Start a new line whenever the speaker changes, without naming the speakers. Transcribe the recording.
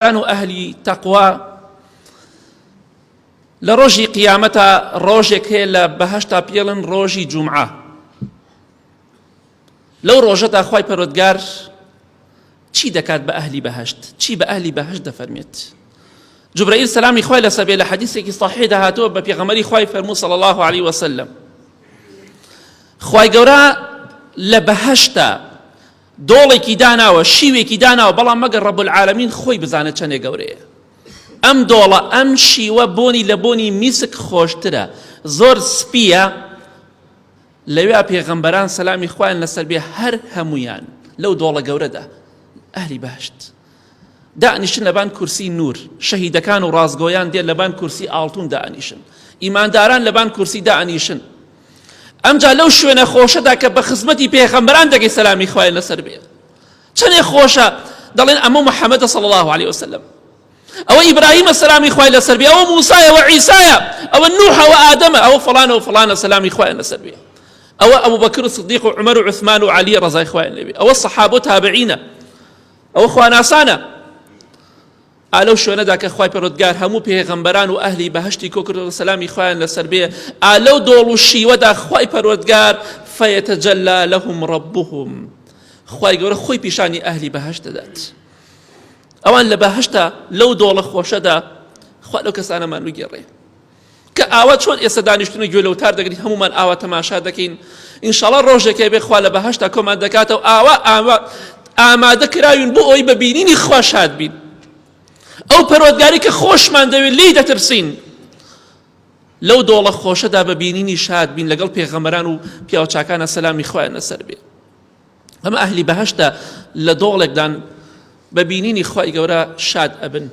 و ئەهلی تەقوا لە ڕۆژی قیامەتا ڕۆژێک هەیە لە بەهەشتا پێڵن ڕۆژی جومعە لەو ڕۆژەدا خوای پەروەردگار چی دەکات بە ئەهلی بەهەشت چی بە ئەهلی بەهەشت دەفەرمێت جبرائیل سەلامی خوای لەسەر بێ لە حەدیثێکی صحیحدا هاتووە بە پێغەمبەری خوای فەرموو صلی الله علیه وسلم خوای گەورە لە بەهەشتا دۆڵێکی داناوە، شیوێکی داناوە، بەڵام مەگەر رب العالمین خۆی بزانێت چەندێ گەورەیە. ئەم دۆڵە، ئەم شیوە بۆنی لە بۆنی میسک خۆشترە، زۆر سپییە، لەوێ پێغەمبەران سەلامی خوایان لەسەر بێ هەر هەموویان لەو دۆڵە گەورەدا ئەهلی بەهەشت دانیشن لەبان کورسی نور شەهیدەکان و ڕاستگۆیان دێن لەبان کورسی ئاڵتون دانیشن ئیمانداران لەبان کورسی دانیشن ئەمجا لەو شوێنە خۆشەدا کە بە خزمەتی پێغەمبەران دەگەی سەلامی خوای لەسەر بێ چەندێ خۆشە دەڵێن ئەمە محەممەدە صلی الله عليه وسلم ئەوە ئیبراهیمە سەلامی خوای لەسەر بێ ئەوە موسایە ئەوە عیسایە ئەوە نوح ئەوە ئادەمە ئەوە فڵانە و فڵانە سەلامی خوایان لەسەر بێ ئەوە ئەبوو بەکر و صدیق و عومەر و عوثمان و عەلی ڕەزای خوایان لێبێ ئەوە سەحابە و تابعینە ئەوە خواناسانە ئا لەو شوێنەدا کە خوای پەروەردگار هەموو پێغەمبەران و ئەهلی بەهەشتی کۆکردەوە سەلامی خوایان لەسەر بێ ئا لەو دۆڵ و شیوەدا خوای پەروەردگار فیتجلى لهم ربهم خوای گەورە خۆی پیشانی ئەهلی بەهەشت دەدات ئەوان لە بەهەشتا لەو دۆڵە خۆشەدا خوا لەو کەسانەمان بگێڕێ کە ئاوا چۆن ئێستا دانیشتون و گوێ لە وتار دەگرین هەمومان ئاوا تەماشا دەکەین ئینشاڵا ڕۆژێک هەبێ خوا لە بەهەشتا کۆمان دەکاتەوە ئاوا ئاوا ئامادە کراوین بۆ ئەوی بە بینینی خوا شاد بین ئەو پەروەردگاری کە خۆشمان دەوێت لێی دەترسین لەو دۆڵە خۆشەدا بە بینینی شاد بین لەگەڵ پێغەمبەران و پیاوچاکانە سەلامی خوایان لەسەر بێ ئەمە ئەهلی بەهەشتە لە دۆڵێکدان بە بینینی خوای گەورە شاد ئەبن.